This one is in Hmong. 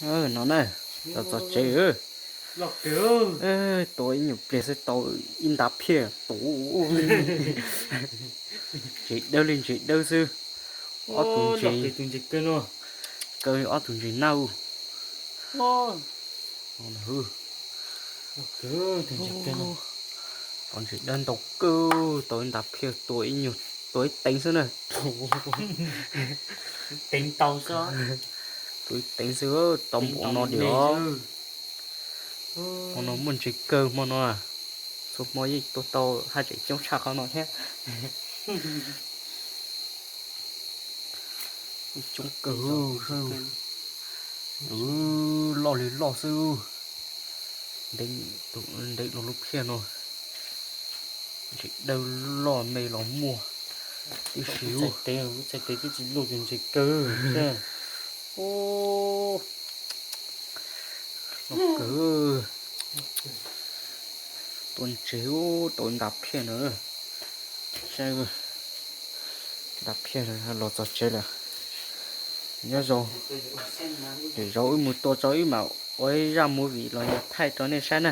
No na, los txog tsev. Tua ib nyuag pliag xwb tau ib nta phiaj tus. Ntses dawb li ntses dawb xwb. Ob tug ntses, kaw ob tug ntses nab. Tau ntses dawb ntau kawg, tau ib nta phiaj tua ib nyuag, tua ib teev xwb na. Tua ib teev xwb tau npaum no diam. Hmo no muaj ntses kawg hmo no. Txhua hmo yeej tua tau haj tseem coob tshaj qhov no thiab. Coob kawg. Loj li loj xwb. Ntev dua lub phiaj no. Ntses dawb loj me los muaj tib si. Txhais tes twb tsis luj tus ntses kawg. Loj kawg. Tua ntses tau nta phiaj na. Saib, nta phiaj los txog tsev lawm. Nyob zoo, lwm zaus wb mus tua tso wb mam ua ib zaj movie los yog thaij rau nej saib na.